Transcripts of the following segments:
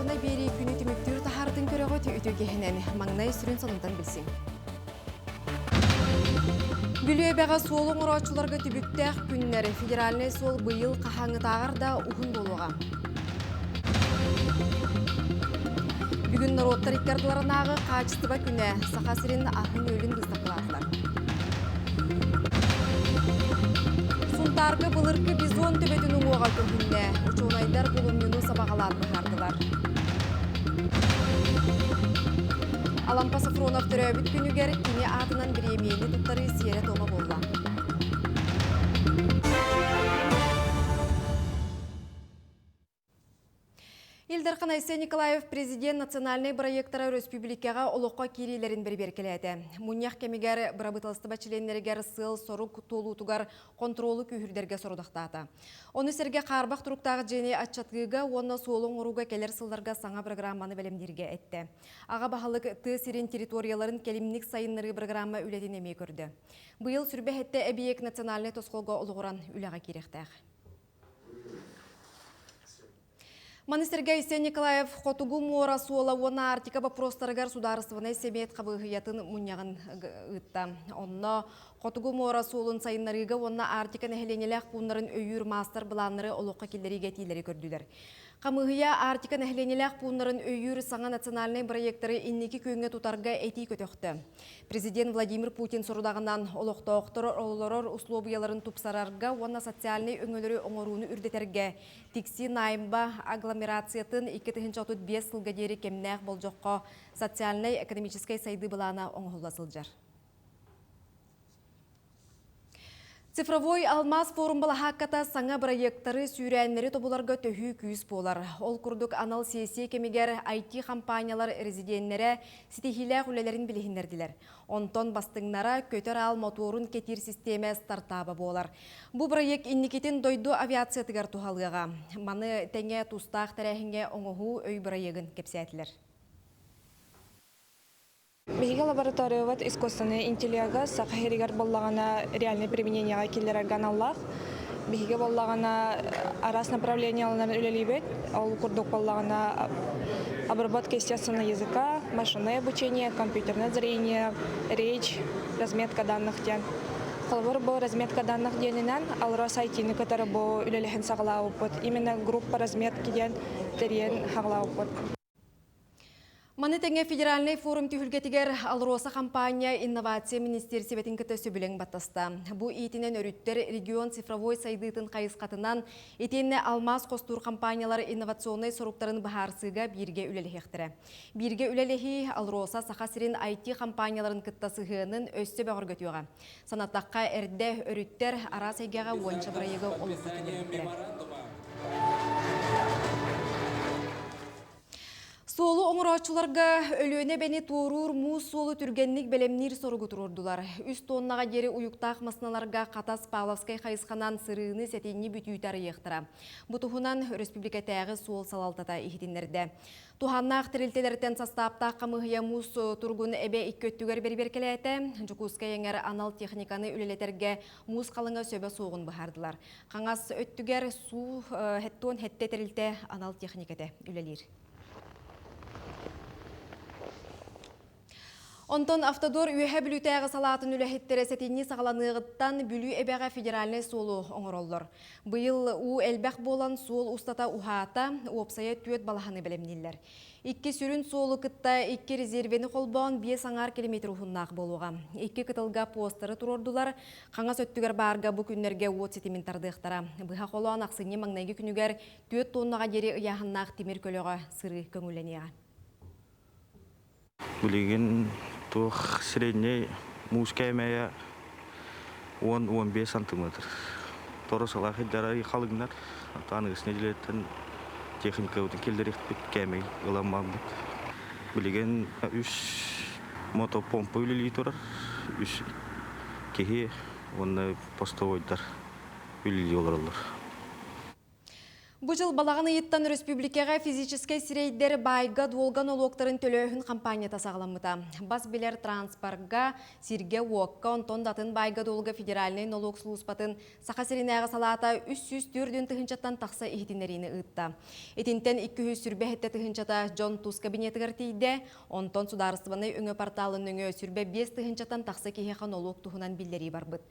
информационнай биэрии күнү түмүктүүр таһаарытын көрөҕүт үтүө киһинэн маҥнай сүрүн сонунтан билсиҥ. Бүлүөбэҕэ суолу оҥорооччуларга түбүктээх күннэр федеральнай суол быйыл хаһааҥҥытааҕар да уһун буолуоҕа. Бүгүн норуоттар икки ардыларынааҕы хаачыстыба күнэ Саха сирин аһын-үөлүн быыстапкалаатылар. Сунтаарга былыргы бизон төбөтүн уҥуоҕа көһүннэ. Учуонайдар булумньуну сабаҕалаан быһаардылар. Алампа Софронов төрөөбүт күнүгэр кини аатынан бириэмийэни туттарыы сиэрэ-туома буолла. Ил Дархан Айсен Николаев президент национальнай бырайыактара өрөспүүбүлүкэҕэ олоххо киириилэрин бэрэбиэркэлээтэ. Мунньах кэмигэр бырабыыталыстыба чилиэннэригэр сыал-сорук туолуутугар хонтуруолу күүһүрдэргэ сорудахтаата. Ону сэргэ хаарбах туруктаах дьиэни аччатыыга уонна суолу оҥорууга кэлэр сылларга саҥа программаны бэлэмнииргэ эттэ. Аҕа баһылык тыа сирин территорияларын кэлимник сайыннарыы программа үлэтин эмиэ көрдө. Быйыл сүрбэһэттэ эбийиэк национальнай тосхолго олоҕуран үлэҕэ киириэхтээх. Маны сэргэ Айсен Николаев Хотугу муора суола уонна Арктика боппуруостарыгар судаарыстыбаннай сэбиэт хабыыһыйатын мунньаҕын ыытта. Онно Хотугу муора суолун сайыннарыыга уонна Арктика нэһилиэнньэлээх пууннарын өйүүр маастар-былааннары олоххо киллэриигэ этиилэри көрдүлэр. Хамыыһыйа Арктика нэһилиэнньэлээх пууннарын өйүүр саҥа национальнай бырайыактары инники күөҥҥэ тутарга этии көтөхтө. Президент Владимир Путин сорудаҕынан олохтоохтор олорор услуобуйаларын тупсарарга уонна социальнай өҥөлөрү оҥорууну үрдэтэргэ Тикси Наймба агломерациятын 2035 сылга диэри кэмнээх болдьоххо социальнай-экономическай сайдыы былаана оҥоһулла сылдьар. Цифровой алмаас форум балаһаакката саҥа бырайыактары, сүүрээннэри тобуларга төһүү күүс буолар. Ол курдук анал сессия кэмигэр IT-компаниялар резиденнэрэ ситиһиилээх үлэлэрин билиһиннэрдилэр. Онтон бастыҥнара көтөр аал мотуорун кэтиир систиэмэ стартаба буолар. Бу бырайыак инникитин дойду авиациятыгар туһалыаҕа. Маны тэҥэ тустаах тэрээһиҥҥэ оҥоһуу өй бырайыагын кэпсээтилэр. Биһиги лабораториябыт искусственнай интеллега саха сиригэр буоллаҕына реальнай применениеҕа киллэрэргэ аналлаах. Биһиги буоллаҕына араас направлениеларынан үлэлиибит. Ол курдук буоллаҕына обработка естественного языка, машинное обучение, компьютерное зрение, речь, разметка данных диэн. Холобур, бу разметка данных диэнинэн АЛРОСА IT-ни кытары бу үлэлэһэн саҕалаабыппыт. Именно группа разметки диэн тэрийэн саҕалаабыппыт. Маны тэҥэ федеральнай форум түһүлгэтигэр АЛРОСА хампаанньа инновация министиэристибэтин кытта сөбүлэҥ баттаста. Бу иитинэн өрүттэр регион цифровой сайдыытын хайысхатынан итиэннэ алмаас хостуур компаниялар инновационнай соруктарын быһаарсыыга бииргэ үлэлэһиэхтэрэ. Бииргэ үлэлэһии АЛРОСА Саха сирин IT-компанияларын кытта сыһыанын өссө бөҕөргөтүөҕэ. Санаттахха, эрдэ өрүттэр араас эйгэҕэ уонча бырайыагы олоххо киллэрбиттэрэ. Суолу оҥорооччуларга Өлүөнэ эбэни туоруур муус суолу түргэнник бэлэмниир соругу туруордулар. Үс тоннаҕа диэри уйуктаах массыыналарга Хатас Павловскай хайысханан сырыыны сэтинньи бүтүүтэ арыйыахтара. Бу туһунан өрөспүүбүлүкэтээҕи суол салалтата иһитиннэрдэ. Туһааннаах тэрилтэлэртэн састааптаах хамыыһыйа муус туругун эбэ икки өттүгэр бэрэбиэркэлээтэ. Дьокуускай эҥэр анал техниканы үлэлэтэргэ муус халыҥа сөбө суоҕун быһаардылар. Хаҥас өттүгэр суу хэттуон хэттэ тэрилтэ анал техникэтэ үлэлиир. Онтон Автодор Үөһээ Бүлүүтээҕи салаатын үлэһиттэрэ сэтинньи саҕаланыаҕыттан Бүлүү эбэҕэ федеральнай суолу оҥороллор. Быйыл уу элбэх буолан суол устата уһаата, уопсайа түөрт балаһаны бэлэмнииллэр. Икки сүрүн суолу кытта икки резервэни холбоон биэс аҥаар километр уһуннаах буолуоҕа. Икки кытылга постары туруордулар, хаҥас өттүгэр баарга бу күннэргэ уот ситимин тардыахтара. Быһа холоон ахсынньы маҥнайгы күнүгэр түөрт тоннаҕа диэри ыйааһыннаах тимир көлөҕө сырыы көҥүллэниэҕэ. Билигин туох среднэй муус кээмэйэ 10-15 сантиметр. Торосалаах иддара халыҥнар. Аныгыс нэдиэлэттэн техникабытын киллэриэхпит кээмэй ылан барбыт. Билигин үс мотопомпа үлэлии турар. Үс киһи уонна постовойдар үлэлии олороллор. Бу жыл балаҕан ыйыттан өрөспүүбүлүкэҕэ физическэй сирэйдэр баайга-дуолга нолуоктарын төлөөһүн хампаанньата саҕаламмыта. Бас билэр транспорга, сиргэ-уокка, онтон да атын баайга-дуолга федеральнай нолуок сулууспатын Саха сиринээҕи салаата 304 тыһыынчаттан тахса иһитиннэриини ыытта. Итинтэн 227 тыһыынчата дьон тус кабинетыгар тиийдэ, онтон судаарыстыбаннай өҥө порталын нөҥүө 25 тыһыынчаттан тахса киһиэхэ нолуок туһунан биллэрии барбыт.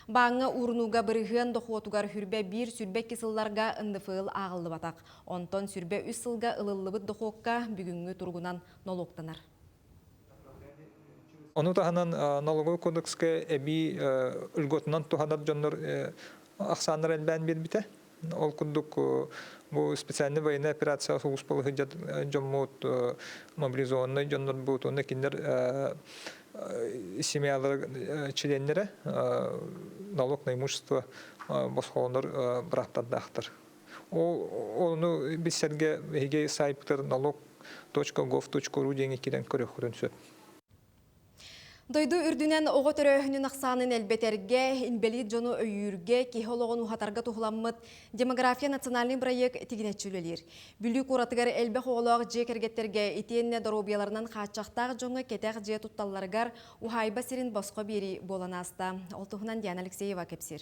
Бааҥҥа уурунууга бырыһыан дохуотугар сүрбэ биир сүрбэ икки сылларга НДФЛ ааҕыллыбатах. Онтон сүрбэ үс сылга ылыллыбыт дохуокка бүгүҥҥү туругунан нолуоктанар. Ону таһынан налоговый кодекска эбии льготунан туһанар дьоннор ахсааннара элбээн биэрбитэ. Ол курдук бу специальный военная операция сулууспалыы сылдьар дьоммут мобилизованнай дьоннорбут уонна кинилэр семьялара чилиэннэрэ налог на имущество босхолонор бырааптардаахтар. Ол ону билсэргэ биһиги сайтпытыгар налог.gov.ru диэҥҥэ киирэн көрүөххүтүн сөп. Дойду үрдүнэн оҕо төрөөһүнүн ахсаанын элбэтэргэ, инбэлиит дьону өйүүргэ, киһи олоҕун уһатарга туһуламмыт Демография национальный бырайыак тигинэччи үлэлиир. Бүлүү куоратыгар элбэх оҕолоох дьиэ кэргэттэргэ итиэннэ доруобуйаларынан хааччахтаах дьоҥҥо кэтэх дьиэ тутталларыгар уһаайба сирин босхо биэрии буолан ааста. Ол туһунан Диана Алексеева кэпсиир.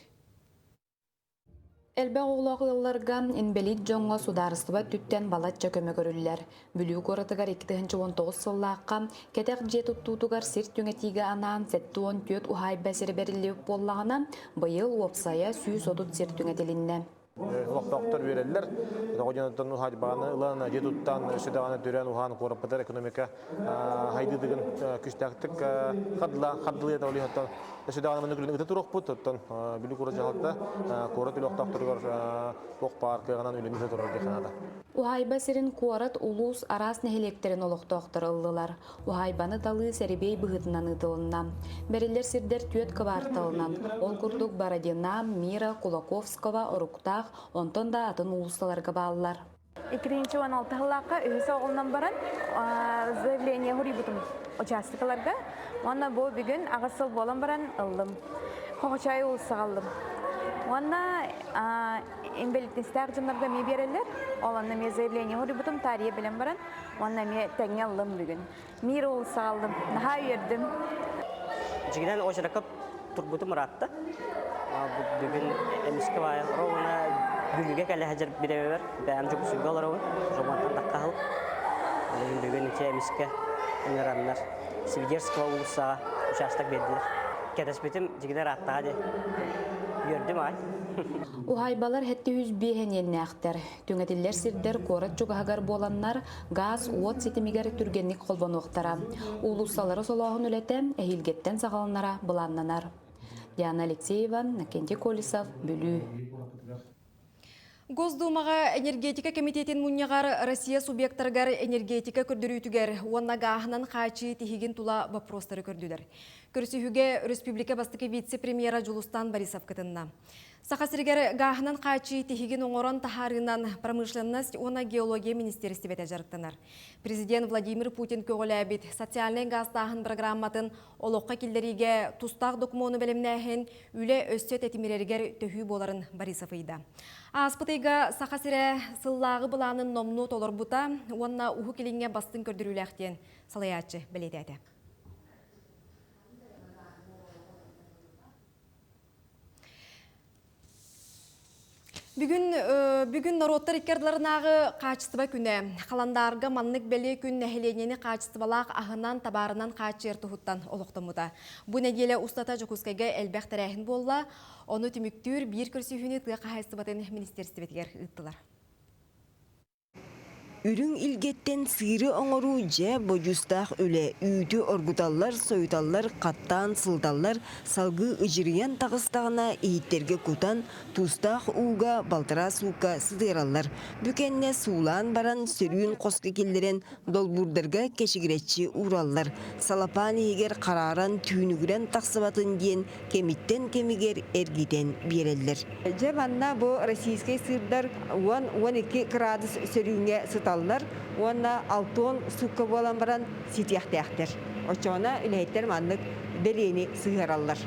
Элбэх оҕолоох ыалларга инбэлиит дьоҥҥо судаарыстыба өттүттэн балачча көмө көрүллэр. Бүлүү куоратыгар 2019 сыллаахха кэтэх дьиэ туттуутугар сир түҥэтиигэ анаан 74 уһаайба сирэ бэриллибит буоллаҕына, быйыл уопсайа 130 сир түҥэтилиннэ. Олохтоохтор үөрэллэр. Тоҕо диэн оттон уһаайбаны ылан, дьиэ туттан, өссө даҕаны төрөөн уһаан куораппытар экономика хайдыытыгын күстээхтик хардылыйа олиһоттон Өссө даҕаны маннык үлэни ыыта туруохпут, оттон Бүлүү куорат дьаһалта куорат үлэ олохтоохторугар туох баар кыаҕынан үлэни ыыта турар диэх наада. Уһаайба сирин куорат, улуус араас нэһилиэктэрин олохтоохторо ыллылар. Уһаайбаны талыы сэрибиэй быһыытынан ыытылынна. Бэриллэр сирдэр түөрт кыбаарталынан, ол курдук Бородина, Мира, Кулаковского, Оруктаах, онтон да атын уулуссаларга бааллар. Иккитинчи уон алта сыллаахха үһүс оҕолонон баран заявление суруйбутум учаастакаларга. Уонна бу бүгүн аҕыс сыл буолан баран ыллым. Хоҕочоой уулуссаҕа ыллым. Уонна инвалидностаах дьоннорго эмиэ биэрэллэр. Ол онно эмиэ заявление суруйбутум, таарыйа билэн баран. Уонна эмиэ тэҥҥэ ыллым бүгүн. Мир уулуссаҕа ыллым. Наһаа үөрдүм. Дьиҥинэн очеракка турбутум ыраатта. Бүгүн эмискэ баайа ровно Бүлүүгэ кэлэ сылдьар бирэбэбэр бэйэм Дьокуускайга олоробун. Жомантан таххаһыл. Бүгүн ити эмискэ ыҥыраннар Свидерского уулуссаҕа учаастак биэрдилэр. Кэтэспитим дьиҥинэ ырааттаҕа дии. Үөрдүм аҕай. Уһаайбалар 705 иэннээхтэр. Түҥэтиллэр сирдэр куорат чугаһыгар буоланнар, гаас, уот ситимигэр түргэнник холбонуохтара. Уулуссалары солооһун үлэтэ эһиилгэттэн саҕаланара былааннанар. Диана Алексеева, Накентий Колесов, Бүлүү. Госдумаҕа энергетика кэмитиэтин мунньаҕар Россия субъектарыгар энергетика көрдөрүүтүгэр уонна гааһынан хаачыы тиһигин тула боппуруостары көрдүлэр. Көрсүһүүгэ республика бастакы вице-премьера Дьулустан Борисов кытынна. Саха сиригэр гааһынан хааччыы тиһигин оҥорон таһаарыынан промышленность уонна геология министиэристибэтэ дьарыктанар. Президент Владимир Путин көҕүлээбит социальнай гаастааһын программатын олоххо киллэриигэ тустаах докумуону бэлэмнээһин үлэ өссө тэтимирэригэр төһүү буоларын Борисов ыйда. Ааспыт ыйга Саха сирэ сыллааҕы былаанын номнуо толорбута уонна Уһук Илиҥҥэ бастыҥ көрдөрүүлээх диэн салайааччы бэлиэтээтэ. Бүгүн, бүгүн норуоттар икки ардыларынааҕы хаачыстыба күнэ. Халандаарга маннык бэлиэ күн нэһилиэнньэни хаачыстыбалаах аһынан, табаарынан хааччыйар туһуттан олохтоммута. Бу нэдиэлэ устата Дьокуускайга элбэх тэрээһин буолла. Ону түмүктүүр биир көрсүһүүнү тыа хаһаайыстыбатын министиэристибэтигэр ыыттылар. Үрүҥ илгэттэн сыыры оҥоруу дьэ бодьуустаах үлэ. Үүтү оргуталлар, сойуталлар, хаттаан сылыталлар, салгыы ыдьырыйан таҕыстаҕына иһиттэргэ кутан, туустаах ууга балтараа суукка сытыараллар. Бу кэннэ суулаан баран сөрүүн хоско киллэрэн долбуурдарга кэчигирэччи уураллар. Салапаан иһигэр харааран түүнүгүрэн тахсыбатын диэн кэмиттэн кэмигэр эргитэн биэрэллэр. Дьэ манна бу российскай сыырдар 10-12 кыраадыс сөрүүҥҥэ сыталлар уонна алтон суукка буолан баран ситиэхтээхтэр. Оччоҕуна үлэһиттэр маннык бэлиэни сыһыараллар.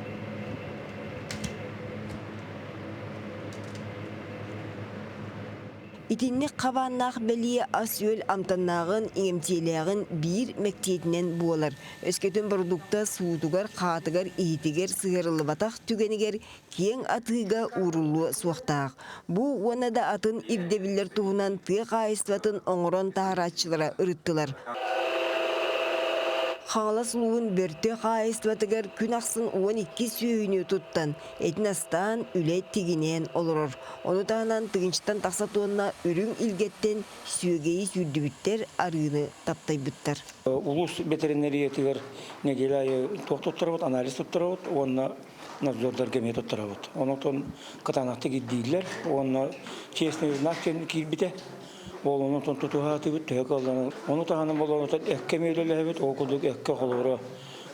Итинник хабааннаах бэлиэ ас-үөл амтаннааҕын, иҥэмтиэлээҕин биир мэктиэтинэн буолар. Өскөтүн бородуукта суутугар, хаатыгар, иһитигэр сыһыарыллыбатах түгэнигэр киэҥ атыыга ууруллуо суохтаах. Бу уонна да атын ирдэбиллэр туһунан тыа хаһаайыстыбатын оҥорон таһаарааччылара ырыттылар. Хаҥалас улууһун Бөртө хаһаайыстыбатыгар күн ахсын 12 сүөһүнү туттан, этин астаан, үлэ тигинээн олорор. Ону таһынан тыһыынчаттан тахса туонна үрүҥ илгэттэн сүөгэйи сүүрдүбүттэр, арыыны таптайбыттар. Улуус ветеринариятыгар неделя аайы туох туттарабыт, анализ туттарабыт уонна надзордарга эмиэ туттарабыт. Онон кытаанахтык ирдииллэр уонна честный знак диэн киирбитэ. Ол онон тутуһаатыбыт төһө кыалланан. Ону таһынан болонотон эккэ эмиэ үлэлэһэбит. Ол курдук эккэ холобура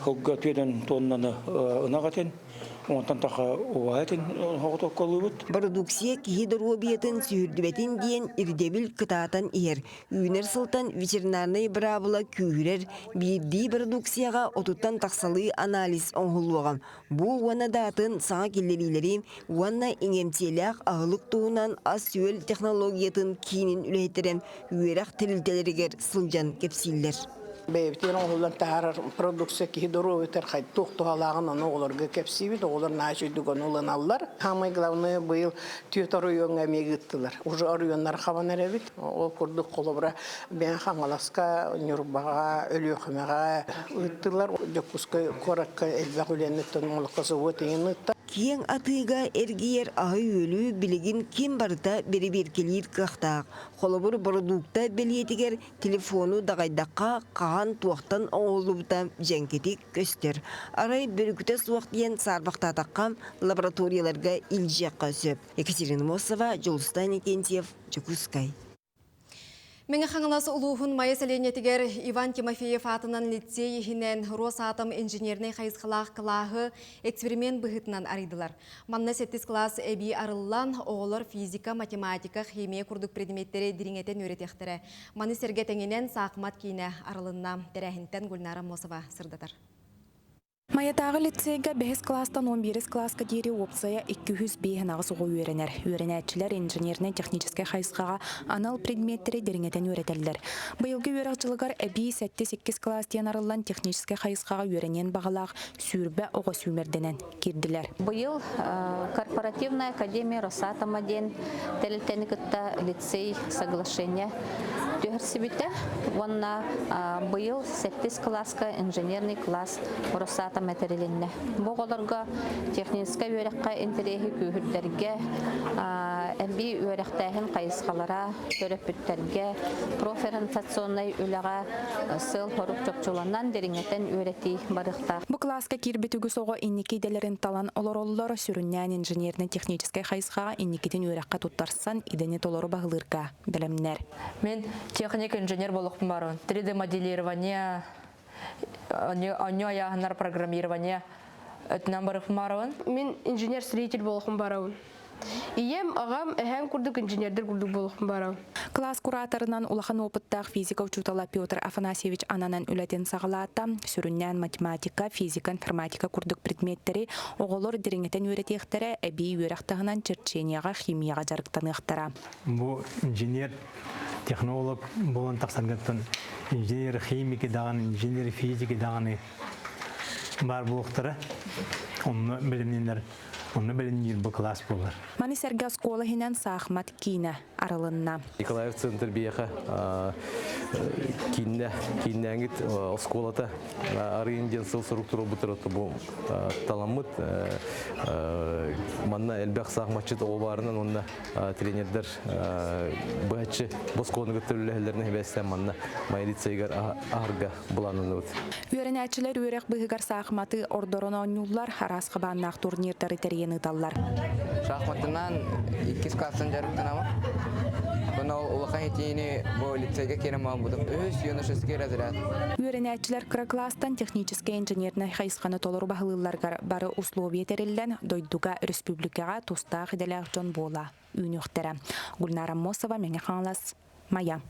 сылга түөтэн тоннаны ынах этин Онтон таха убаһа этин оҕотокколуубут. Бородууксуйа киһи доруобуйатын сүһүрдүбэтин диэн ирдэбил кытаатан иһэр. Үүнэр сылтан ветеринарнай быраабыла күүһүрэр. Биирдии бородууксуйаҕа отуттан тахсалыы анализ оҥоһуллуоҕа. Бу уонна да атын саҥа киллэриилэри уонна иҥэмтиэлээх аһылык туһунан ас-үөл технологиятын киинин үлэһиттэрэ үөрэх тэрилтэлэригэр сылдьан кэпсииллэр. Бэйэбитигэр оҥоһуллан таһаарар продукция киһи доруобуйатыгар туох туһалааҕын ону оҕолорго кэпсиибит, оҕолор наһаа үчүгдүк ону ылыналлар. Самое главное быйыл түөрт оройуоҥҥа эмиэ ыыттылар. Уже оройуоннары хабан эрэбит. Ол курдук холобура Мэҥэ Хаҥаласка, Ньурбаҕа, Өлүөхүмэҕэ ыыттылар. Дьокуускай куоракка элбэх үлэни молокозавод иҥин ыытта. Киэҥ атыыга эргийэр аһы-үөлү билигин ким барыта бэрэбиэркэлиир кыахтаах. Холобур, бородуукта бэлиэтигэр телефону даҕайдахха хаһан туохтан оҥоһуллубута дьэҥкэтик көстөр. Арай бөрүкүтэ суох диэн саарбахтаатахха лабораторияларга илдьиэххэ сөп. Екатерина Мосова, Дьулустан Иннокентьев, Дьокуускай. Мэҥэ Хаҥалас улууһун Майа сэлиэнньэтигэр Иван Тимофеев аатынан лицей иһинэн Росатом инженернэй хайысхалаах кылааһы эксперимент быһыытынан арыйдылар. Манна сэттис кылаас эбии арыллан, оҕолор физика, математика, химия курдук предметтэри дириҥэтэн үөрэтиэхтэрэ. Маны сэргэ тэҥинэн саахымат киинэ арылынна. Тэрээһинтэн Гульнара Мосова сырдатар. Майатааҕы лицейгэ бэһис кылаастан 11 кылааска диэри уопсайа 258 оҕо үөрэнэр. Үөрэнээччилэр инженернэй-техническэй хайысхаҕа анал предметтэри дириҥэтэн үөрэтэллэр. Быйылгы үөрэх дьылыгар эбии сэттис-иккис кылаас диэн арыллан техническэй хайысхаҕа үөрэниэн баҕалаах 20 оҕо сүүмэрдэнэн киирдилэр. Быйыл корпоративная академия Росатома диэн тэрилтэни кытта лицей соглашение түһэрсибитэ уонна быйыл сэттис кылааска инженерный класс Росатом этэрилиннэ. Бу оҕолорго техническэй үөрэххэ интэриэһи күүһүрдэргэ эбии үөрэхтээһин хайысхалара төрөппүттэргэ профориентационнай үлэҕэ сыал-сорук чопчуланан дириҥэтэн үөрэтии барыахтаах. Бу кылааска киирбит үгүс оҕо инники идэлэрин талан олороллор, сүрүннээн инженернэй-техническэй хайысхаҕа инникитин үөрэххэ туттарсан идэни толору баһылыырга бэлэмнэр. Мен техник-инженер болохпун барабын. 3D моделирование, онньу айааһыннар программирование өтүнэн барыппын барабын. Мин инженер-строитель болохпун барабын. Ийэм, аҕам, эһээм курдук инженердэр курдук буолуохпун баарабын. Кылаас кураторынан улахан опыттаах физика учуутала Петр Афанасьевич ананан үлэтин саҕалаата. Сүрүннээн математика, физика, информатика курдук предметтэри оҕолор дириҥэтэн үөрэтиэхтэрэ, эбии үөрэх таһынан черчениеҕа, химияҕа дьарыктаныахтара. Бу инженер, технолог буолан тахсаргыттан инженер химики даҕаны, инженер физики даҕаны баар буолуохтара. Онно бэлэмнэнэр Онно бэлэмниир бу кылаас буолар. Маны сэргэ оскуола иһинэн саахымат киинэ арылынна. Николаев центр биэхэ кииннэ кииннээҥит оскуолата арыйын диэн сыл сурук туруорбуттар бу таламмыт манна элбэх саахыматчыт оҕо баарынан уонна тренердэр быһаччы боскуону кытта үлэлэһэллэрин эбээстээн манна Майа лицейгэр аһарга былааннанабыт. Үөрэнээччилэр үөрэх быыһыгар саахыматы ордорон оонньууллар, араас хабааннаах турнирдары тэрийэн ыыталлар. Шахматынан иккис класстан дьарыктанабын. Онно улахан итиини бу лицейгэ киирэн буолбутум. Үһүс юношеский разряд. Үөрэнээччилэр кыра кылаастан техническэй инженернэй хайысханы толору баһылыылларыгар бары условия тэриллэн, дойдуга, республикаҕа тустаах идэлээх дьон буола үүнүөхтэрэ. Гульнара Мосова, Мэҥэ Хаҥалас, Майа.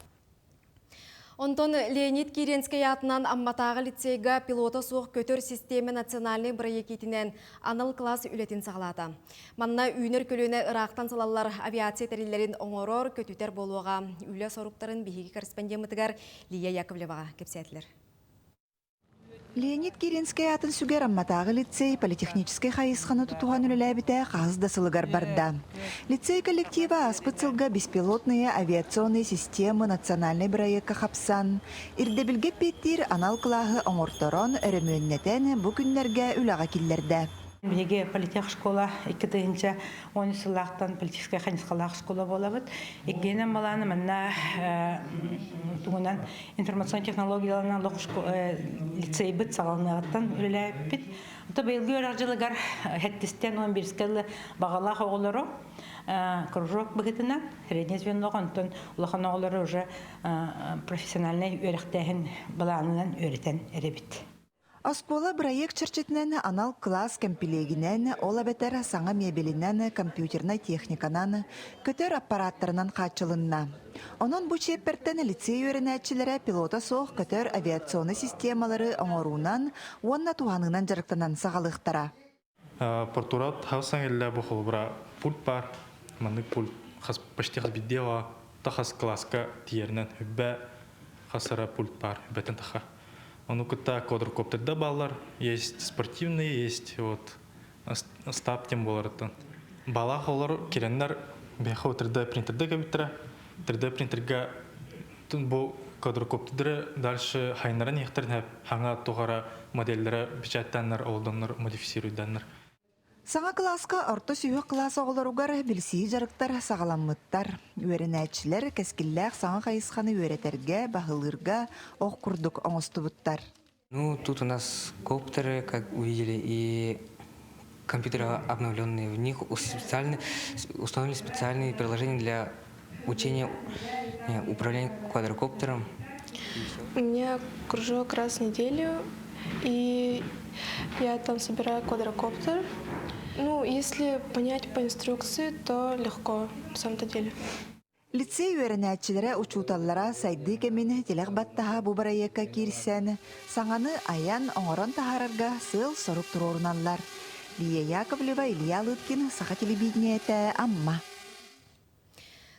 Онтон Леонид Киренскэй аатынан Амматааҕы лицейга пилота суох көтөр систиэмэ национальнай бырайыак анал класс үлэтин саҕалаата. Манна үүнэр көлүөнэ ыраахтан салаллар авиация тэриллэрин оҥорор, көтүтэр буолуоҕа. Үлэ соруктарын биһиги корреспондеммытыгар Лия Яковлеваҕа кэпсээтилэр. Леонид Киренскэй аатын сүгэр Амматааҕы лицей политехническэй хайысханы тутуһан үлэлээбитэ хаһыс да сылыгар барда. Лицей коллектива ааспыт сылга беспилотные авиационные системы национальнай бырайыакка хапсан, ирдэбилгэ эппиэттиир анал кылааһы оҥорторон, өрөмүөннэтэн бу күннэргэ үлэҕэ киллэрдэ. Биһиги политех школа 2010 сыллаахтан политическай хайысхалаах школа буолабыт. Иккиһинэн балааны манна тугунан информационный технологияларынан олох лицейбит саҕаланыаҕыттан үлэлээбиппит. Ото быйылгы үөрэх дьылыгар хэттистэн 11 баҕалаах оҕолору кружок быһыытынан среднее звеноҕа, онтон улахан оҕолору уже профессиональнай үөрэхтээһин былаанынан үөрэтэн эрэбит. Оскуола бырайыак чэрчитинэн анал кылаас кэмпилиэгинэн, ол эбэтэр саҥа миэбэлинэн, компьютернай техниканан, көтөр аппарааттарынан хааччылынна. Онон бу чиэппэртэн лицей үөрэнээччилэрэ пилота суох көтөр авиационнай системалары оҥоруунан уонна туһаныынан дьарыктанан саҕалыахтара. Портурат хас иллэ бу холобура пульт бар. Маннык пульт хас почти хас биддиэҕэ та хас класска тиийэринэн хүббэ хасара пульт бар хүббэтин таха. Ону кытта квадрокоптерда баллар, есть спортивные, есть вот стаб тем боларыттан. Балах олар киреннер бэхэ 3D принтерде кебиттера. 3D принтерге бу квадрокоптердары дальше хайнарын ихтерин хаңа тугара модельлere печаттаннар, олдоннор модифицируйданнар. Саҥа кылааска орто сүһүөх кылаас оҕолоругар билсии дьарыктар саҕаламмыттар. Үөрэнээччилэр кэскиллээх саҥа хайысханы үөрэтэргэ, баһылыырга ох курдук оҥостубуттар. Ну, тут у нас коптеры, как увидели, и компьютеры обновленные. В них специально, установили специальные приложения для учения управления квадрокоптером. У меня кружок раз в неделю, и я там собираю квадрокоптер. Ну, если понять по инструкции, то легко, на самом-то деле. Лицей үөрэнээччилэрэ учууталлара сайдыы кэмин тилэх баттаһа бу бырайыакка киирсэн, саҥаны айан оҥорон таһаарарга сыал-сорук туруоруналлар. Лия Яковлева, Илья Лыткин, Саха телевидениетэ, Амма.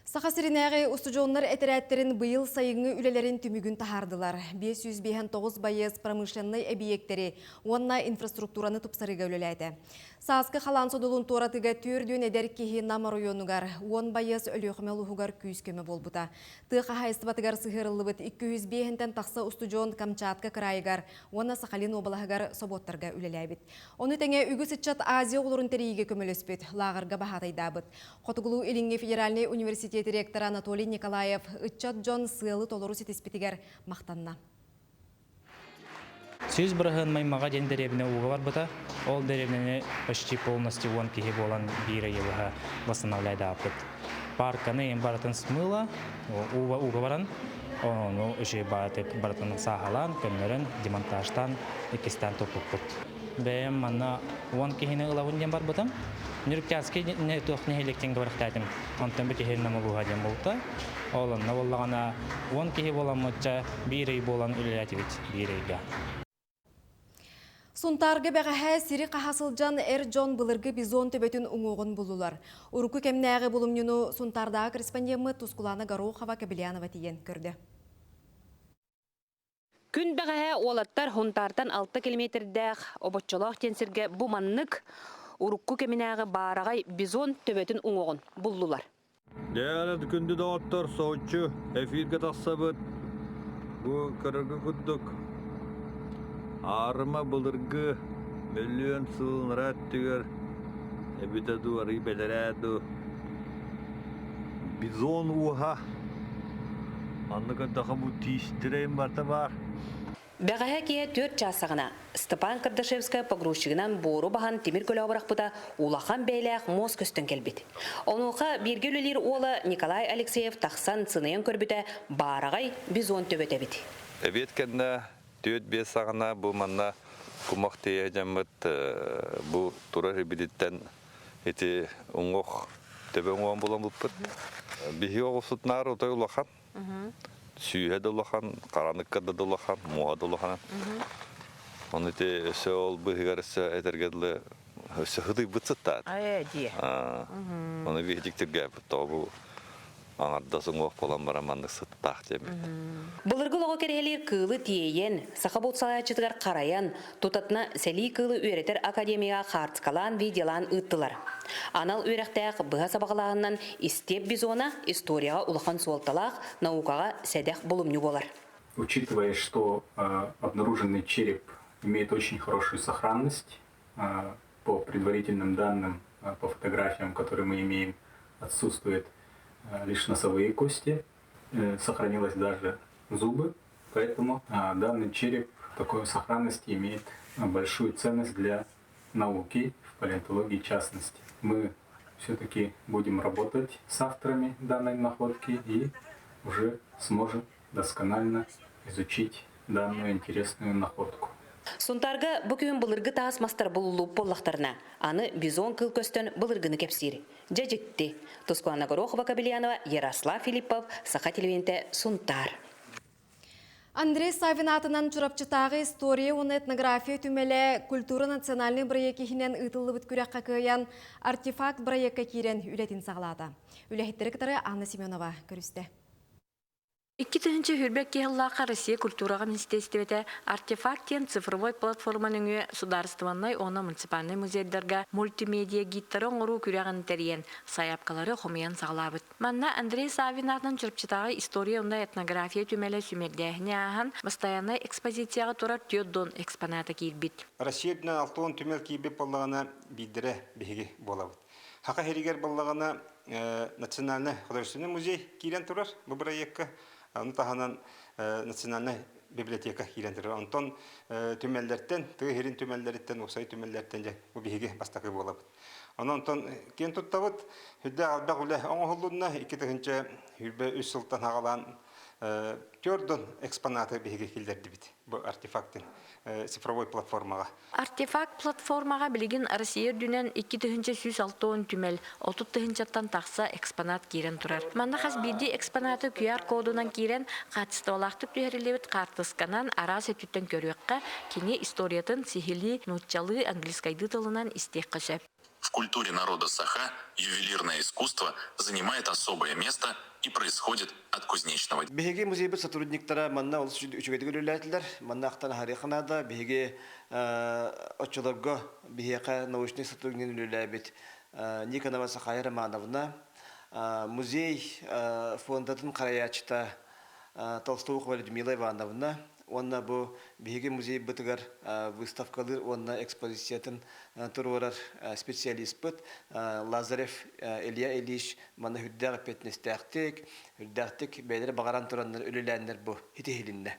Саха сиринээҕи устудьуоннар этэрээттэрин быйыл сайыҥҥы үлэлэрин түмүгүн таһаардылар. 559 байыас промышленнай эбийиэктэри уонна инфраструктураны тупсарыыга үлэлээтэ. Сааскы халаан содулун туоратыыга 40 эдэр киһи Нам оройуонугар, 10 байыас Өлүөхүмэ улууһугар күүс-көмө буолбута. Тыа хаһаайыстыбатыгар сыһыарыллыбыт 205-тэн тахса устудьуон Камчатка кыраайыгар уонна Сахалин уобалаһыгар собуоттарга үлэлээбит. Ону тэҥэ үгүс ыччат Азия оҕолорун тэрийиигэ көмөлөспүт, лааҕырга баһаатайдаабыт. Хотугулуу-Илиҥҥи федеральнай университет ректора Анатолий Николаев ыччат дьон сыалы толору ситиспитигэр махтанна. 100% Маймаҕа диэн дэриэбинэ ууга барбыта. Ол дэриэбинэни почти полностью 10 киһи буолан биир ыйы восстанавливайдааппыт. Парканы барытын смыло, ууга баран, ону үчүгэй баатык барытын сааһалаан, көннөрөн, демонтажтаан, иккистээн туппуппут. Бэйэм манна 10 киһини ылабын диэн барбытым. Нюрктянский туох нэһилиэктэн барахтаатым. Онтон бүтүһүн намылуха диэн болта. Ол онно боллаҕына 10 киһи буоламмытча биир ый буолан үлэлээтибит биир ыйга. Сунтаарга бэҕэһээ сири хаһа сылдьан эр дьон былыргы бизон төбөтүн уҥуоҕун буллулар. Урукку кэмнээҕи булумньуну Сунтаардааҕы корреспондеммыт Тускулана Горохова Кобельянова тиийэн көрдө. Күн бэҕэһээ уолаттар Һунтаартан 6 километрдээх Обоччолоох диэн сиргэ бу маннык урукку кэминээҕи баараҕай бизон төбөтүн уҥуоҕун буллулар. Дьэ, күндү доҕоттор, соһуччу эфиргэ тахсабыт. Бу көрөргө курдук аарыма былыргы мөлүйүөн сыл өттүгэр эбитэ дуу, арый бэлэрээ дуу бизон ууһа манна көрдөххө бу тиистэрин барыта баар. Бэҕэһээ киэһэ 4 чаас саҕана Степан Кардашевскай погрузчигынан буору баһан тимир көлөҕө бырахпыта улахан бэйэлээх муос көстөн кэлбит. Онуоха бииргэ үлэлиир уола Николай Алексеев тахсан сыныйан көрбүтэ баараҕай бизон төбөтө эбит. Эбиэт кэннэ 4-5 саҕана бу манна кумах тиэйэ дьаммыт бу турар ибититтэн ити уҥуох төбө уҥуоҕун булан булпут. Биһиги оҕусутунаар отой улахан. Сүүһэ да улахан, хараныкка да улахан, муоһа да улахан. Оны ити өссө ол быһыгар өссө этэргэ дылы өссө хытыйбыт сыттаат. Ээ дии. Оны биһдик тиргээппит тоҕо бу аҥардас уҥуох буолан баран маннык сыттаах диэммит. Былыргы олоҕу кэрэһэлиир кыылы тиэйэн, саха булт салайааччытыгар харайан, тутатына сэлии кыылы үөрэтэр академияҕа хаартыскалаан, видеолаан ыыттылар. Анал үөрэхтээх быһа сабаҕалааһынынан истиэп бизона историяҕа улахан суолталаах, наукаҕа сэдэх булумньу буолар. Учитывая, что обнаруженный череп имеет очень хорошую сохранность, по предварительным данным, по фотографиям, которые мы имеем, отсутствуют лишь носовые кости, сохранилось даже зубы, поэтому данный череп такой сохранности имеет большую ценность для науки, в палеонтологии в частности. Мы все-таки будем работать с авторами данной находки и уже сможем досконально изучить данную интересную находку. Сунтаарга бу күһүн былыргы таас мастар булуллубут буоллахтарына, аны бизон кыл көстөн былыргыны кэпсиир. Дьэ дьикти. Тускулана Горохова-Кобельянова, Ярослав Филиппов, Саха телевидениетэ Сунтаар. Андрей Савин аатынан Чурапчытааҕы история уонна этнография түмэлэ культура национальный бырайыак иһинэн ыытыллыбыт күрэххэ кыайан артефакт бырайыакка киирэн үлэтин саҕалаата. Үлэһиттэри кытары Анна Семенова көрүстэ. 2022 сыллаахха Россия культураҕа министиэристибэтэ «Артефакт» диэн цифровой платформа нөҥүө судаарыстыбаннай уонна муниципальнай музейдарга мультимедиа гидтары оҥоруу күрэҕин тэрийэн, сайаапкалары хомуйан саҕалаабыт. Манна Андрей Саввин аатынан Чурапчытааҕы история уонна этнография түмэлэ сүүмэрдээһини ааһан, бастайааннай экспозицияҕа турар түөрт дон экспоната киирбит. Россия үрдүнэн 60 түмэл киирбит буоллаҕына, биирдэрэ биһиги буолабыт. Хаха иһигэр буоллаҕына Национальный художественный музей киирэн турар бу бырайыакка. Ону таһынан Национальная библиотека киирэн турар. Онтон түмэллэртэн, тыа иһирин түмэллэриттэн, уопсай түмэллэртэн дьэ бу биһиги бастакы буолабыт. Онон онтон киэн туттабыт. Үрдээх элбэх үлэ оҥоһуллунна. 2023 сылтан аҕалаан төрдөн экспонаты биһиги киллэрдибит бу артефактын цифровой платформаҕа. Артефакт платформаҕа билигин Россия үрдүнэн 2160 түмэл, 30 тыһыынчаттан тахса экспонат киирэн турар. Манна хас биирдии экспонаты QR-кодунан киирэн, хаачыстыбалаахтык түһэриллибит хаартысканан араас өттүттэн көрүөххэ, кини историятын сиһилии нууччалыы, английскайдыы тылынан истиэххэ сөп. В культуре народа Саха ювелирное искусство занимает особое место и происходит от кузнечного. Биһиги музейбыт сотрудниктара манна олус үчүгэйдик үлэлээтилэр. Манна ахтан аһарыахха наада. Биһиги оччолорго биһиэхэ научнай сотруднигын үлэлээбит Никонова Сахая Романовна, музей фондатын харайааччыта Толстовухова Людмила Ивановна уонна бу биһиги музейбытыгар выставкалыыр уонна экспозициятын туруорар специалиспыт Лазарев Илья Ильич манна үрдээх эппиэтинэстээхтик, үрдээхтик бэйэлэрэ баҕаран тураннар үлэлээннэр бу итиһилиннэ.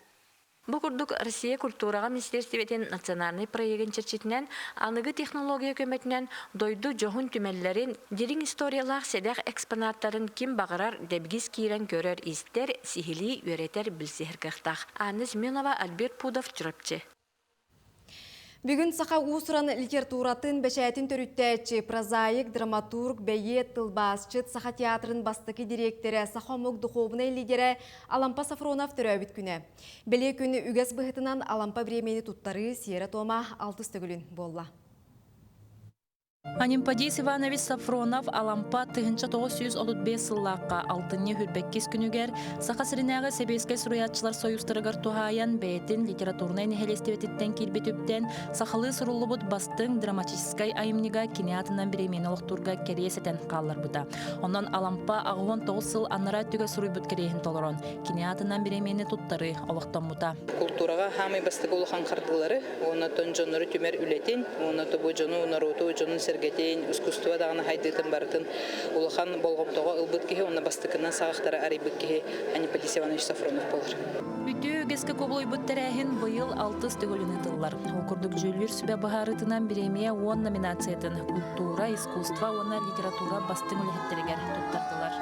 Бу курдук Россия культураҕа министиэристибэтин национальнай проегын чэрчитинэн аныгы технология көмөтүнэн дойду дьоһун түмэллэрин, дириҥ историялаах сэдэх экспонаттарын ким баҕарар дэбигис киирэн көрөр-истэр, сиһилии үөрэтэр, билсиһэр кыахтаах. Анна Семенова, Альберт Пудов, Чурапчы. Бүгүн саха уус-уран литературатын бэчээтин төрүттээччи, прозаик, драматург, бэйиэт, тылбаасчыт, Саха театрын бастакы дириэктэрэ, саха омук духуобунай лидерэ Алампа Сафронов төрөөбүт күнэ. Бэлиэ күн үгэс быһыытынан Алампа бириэмийэни туттарыы сиэрэ-туома алтыс төгүлүн буолла. Анемподист Иванович Сафронов Алампа 1935 сыллаахха алтынньы хүрбэккис күнүгэр Саха сиринээҕи Сэбиэскэй суруйааччылар сойуустарыгар туһаайан бэйэтин литературнай нэһилиэстибэтиттэн киирбит үптэн сахалыы суруллубут бастыҥ драматическай айымньыга кини аатынан бириэмийэни олохтуурга кэриэс этэн хаалларбыта. Онон Алампа 89 сыл анараа өттүгэр суруйбут кэриэһин толорон, кини аатынан бириэмийэни туттарыы олохтоммута. Култуураҕа хаамай бастакы улахан хардыылары уонна оттон дьоннору түмэр үлэтин уонна бу дьону, норуоту, дьонун сэргэтин, искусство даҕаны хайдыытын барытын улахан болҕомтоҕо ылбыт киһи уонна бастакынан саҕахтары арыйбыт киһи Анипадис Иванович Сафронов буолар. Үтүө үгэскэ кубулуйбут тэрээһин быйыл алтыс төгүлүн ыытыллар. Ол курдук дьүүллүүр сүбэ быһаарыытынан бириэмийэ уон номинациятын культура, искусство уонна литература бастыҥ үлэһиттэригэр туттардылар.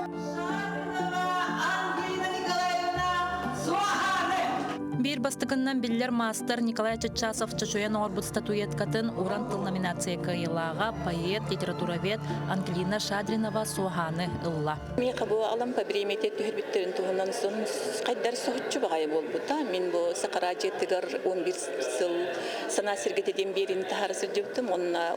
Биир бастакыннан биллэр маастар Николай Чаччасов чочуйан оҥорбут статуэткатын Уран тыл номинация кыайыылааҕа поэт, литературовед Ангелина Шадринова суоһааны ылла. Миэхэ бу Алампа бириэмийэтэ түһэрбиттэрин туһунан сон хайдар соһуччу баҕайы буолбута. Мин бу Сахара дьиэтигэр 11 сыл санаа сиргэтэ диэн биэриини таһаара сылдьыбытым. Онно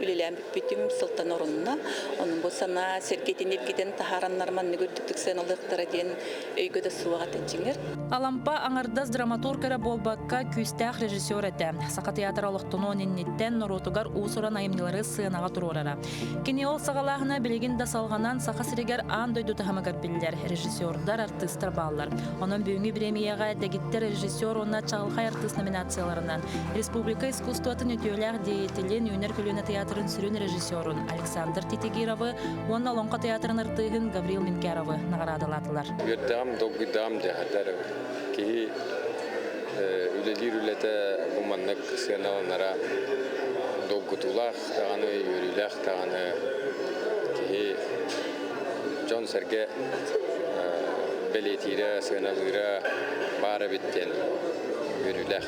үлэлээн бүппүтүм сылтан орунна. Онон бу санаа сиргэтин эргитэн таһаараннар маннык үрдүктүк сыаналыахтара диэн өйгө да суох этэ дьиҥэр. Алампа аҥардас драматург эрэ буолбакка, күүстээх режиссер этэ. Саха театра олохтонуон инниттэн норуотугар уус-уран айымньылары сыанаҕа туруорара. Кини ол саҕалааһына билигин да салҕанан Саха сиригэр аан дойду таһымыгар биллэр режиссердар, артыыстар бааллар. Онон бүгүҥҥү бириэмийэҕэ дэгиттэр режиссер уонна чаҕылхай артыыс номинацияларынан республика искусствотын үтүөлээх деятелин, үүнэр көлүөнэ театрын сүрүн режиссерун Александр Титигировы уонна Олоҥхо театрын артыыһын Гаврил Менкяровы наҕараадалаатылар. Үөрдэҕим, долгуйдаҕым диэхэтэр киһи үлэлиир үлэтэ бу маннык сыаналанара долгутуулаах даҕаны, үөрүүлээх даҕаны киһи дьон-сэргэ бэлиэтиирэ, сыаналыыра баар эбит диэн үөрүүлээх.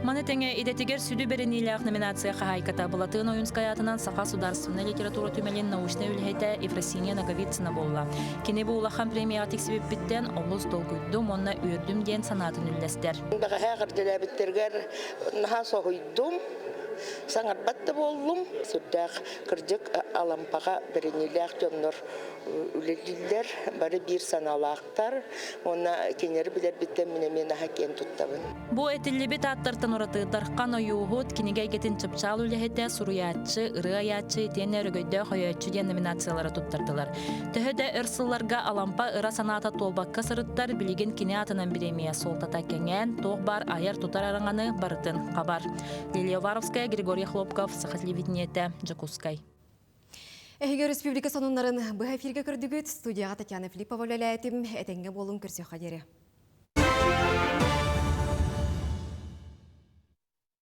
Маны тэҥэ идэтигэр сүдү бэриниилээх номинация хаһаайката Былатыан Ойуунскай аатынан Саха судаарыстыбаннай литература түмэлин научнай үлэһитэ Ефросинья Ноговицына буолла. Кини бу улахан премияҕа тиксибиппиттэн олус долгуйдум уонна үөрдүм диэн санаатын үллэстэр. Бэҕэһээ эҕэрдэлээбиттэригэр наһаа соһуйдум, саҥарбат да буоллум. Сүрдээх кырдьык Алампаҕа бэриниилээх дьоннор үлэлииллэр, бары биир санаалаахтар уонна кинилэри билэрбиттэн мин эмиэ наһаа киэн туттабын. Бу этиллибит ааттартан ураты Дархан Ойууһут кинигэ эйгэтин чыпчаал үлэһитэ, суруйааччы, ырыа айааччы итиэннэ өрөгөйдөөх өйөөччү диэн номинациялары туттардылар. Төһө да өр сылларга Алампа ыра санаата туолбакка сырыттар, билигин кини аатынан бириэмийэ суолтата кэҥээн, туох баар айар-тутар араҥаны барытын хабар. Лилия Уваровская, Григорий Хлопков, Саха телевидениетэ, Дьокуускай. Эһиги республика сонуннарын быһа эфиргэ көрдүгүт. Студияҕа Татьяна Филиппова үлэлээтим. Этэҥҥэ буолуҥ, көрсүөххэ диэри.